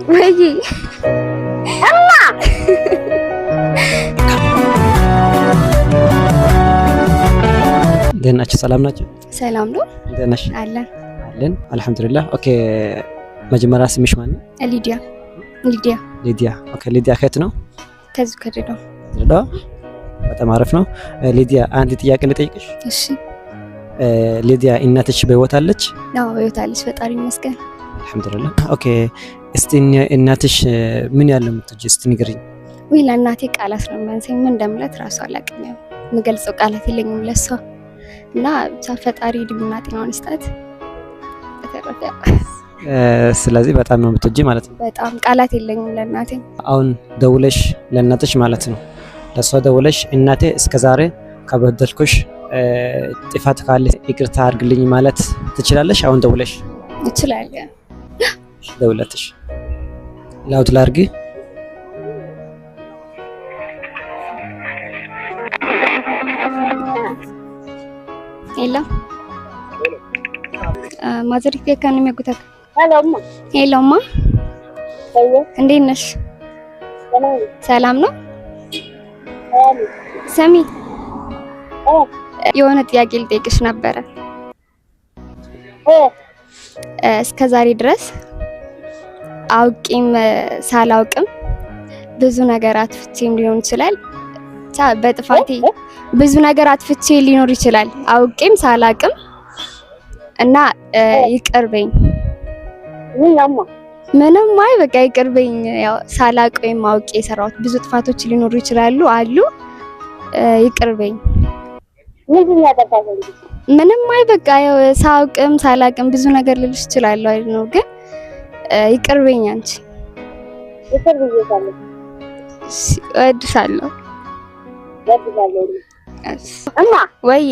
ወይ እማ እንዴት ናችሁ? ሰላም ናችሁ? ሰላም ነው። እንዴት ነሽ? አለን። አለን አልሐምዱሊላህ። Okay፣ መጀመሪያ ስምሽ ማን ነው? ሊዲያ። ሊዲያ። ሊዲያ። Okay፣ ሊዲያ ከየት ነው? ከዚሁ ከድሬዳዋ። ድሬዳዋ። በጣም አሪፍ ነው። ሊዲያ፣ አንድ ጥያቄ ልጠይቅሽ። እሺ። ሊዲያ፣ እናትሽ በህይወት አለች? አዎ፣ በህይወት አለች፣ ፈጣሪ ይመስገን። አልሐምዱሊላህ። Okay፣ እስቲ እናትሽ ምን ያለው የምትወጂ እስቲ ንገሪኝ። ውይ፣ ለእናቴ ቃላት ነው የሚያንሰኝ። ምን እንደምላት እራሱ አላውቅም። ያው የምገልጸው ቃላት የለኝም ለሷ እና ብቻ ፈጣሪ እድሜና ጤናዋን ይስጣት። በተረፈ ስለዚህ በጣም ነው የምትወጂ ማለት ነው። በጣም ቃላት የለኝም ለእናቴ። አሁን ደውለሽ ለእናትሽ ማለት ነው፣ ለእሷ ደውለሽ እናቴ እስከዛሬ ከበደልኩሽ ጥፋት ካለ ይቅርታ አድርግልኝ ማለት ትችላለሽ? አሁን ደውለሽ። እችላለሁ። ደውለትሽ loud ላድርጊ። Hello ማዘር ከን የሚያጉታክ። Hello እማ። Hello ማ። ወይ። እንዴት ነሽ? ደህና ነኝ። ሰላም ነው? ሰላም ነኝ። ሰሚ፣ እ የሆነ ጥያቄ ልጠይቅሽ ነበረ። እ እስከ ዛሬ ድረስ አውቄም ሳላውቅም ብዙ ነገር አጥፍቼም ሊሆን ይችላል። ብቻ በጥፋቴ ብዙ ነገር አጥፍቼ ሊኖር ይችላል አውቄም ሳላውቅም እና ይቅር በይኝ። ምን ነው እማ? ምንም፣ አይ በቃ ይቅር በይኝ። ያው ሳላውቅ ወይም አውቄ የሰራሁት ብዙ ጥፋቶች ሊኖሩ ይችላሉ አሉ። ይቅር በይኝ። ምንድን ነው ያጠፋሽው እንጂ? ምንም፣ አይ በቃ ያው ሳውቅም ሳላውቅም ብዙ ነገር ልልሽ እችላለሁ አይደል ነው፣ ግን ይቅር በይኝ አንቺ። ይቅር ብዬሻለሁ። እሺ፣ እወድሻለሁ። እወድሻለሁ። እሺ። እማ። ወይ።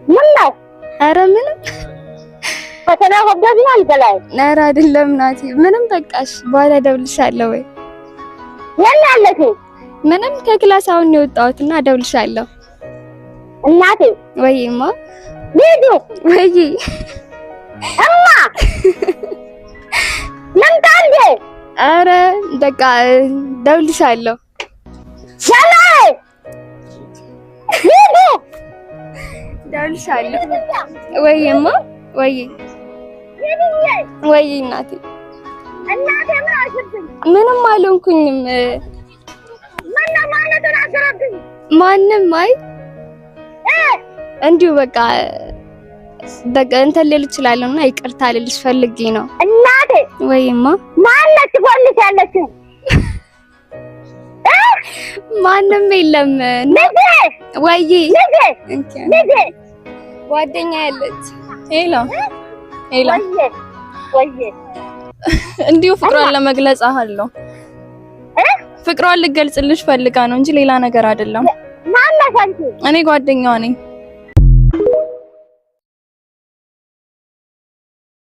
ምን ነው? ኧረ ምንም። ፈተና ወደድ ነው አንተ ላይ? ኧረ አይደለም ናቲ፣ ምንም በቃ እሺ፣ በኋላ እደውልልሻለሁ። ወይ። የት ነው ያለሽው? ምንም፣ ከ class አሁን ነው የወጣሁት እና እደውልልሻለሁ። እናቴ። ወይማ። ሊዱ። ወይ። እማ፣ ልምጣ እንዴ? ኧረ በቃ እደውልልሻለሁ። ሰላም ሊዱ። እደውልልሻለሁ። ወይማ፣ ወይ። ወይ እናቴ። እናቴ፣ ምን አልሽብኝ? ምንም አልሆንኩኝም። ምን ነው፣ ማነው ተናገረብኝ? ማንም፣ አይ እ እንዲሁ በቃ በቃ እንትን ልል እችላለሁ እና ይቅርታ ልልሽ ፈልጌ ነው። እናቴ። ወይማ። ማነች ጎንሽ ያለችው? እ ማንም የለም። ልጄ። ወይ። ልጄ። እንኪ። ልጄ። ጓደኛ ያለች። Hello hello። ወዬ ወዬ። እንዲሁ ፍቅሯን ለመግለጽ አለው። እ ፍቅሯን ልገልጽልሽ ፈልጋ ነው እንጂ ሌላ ነገር አይደለም። ማነሽ አንቺ? እኔ ጓደኛዋ ነኝ።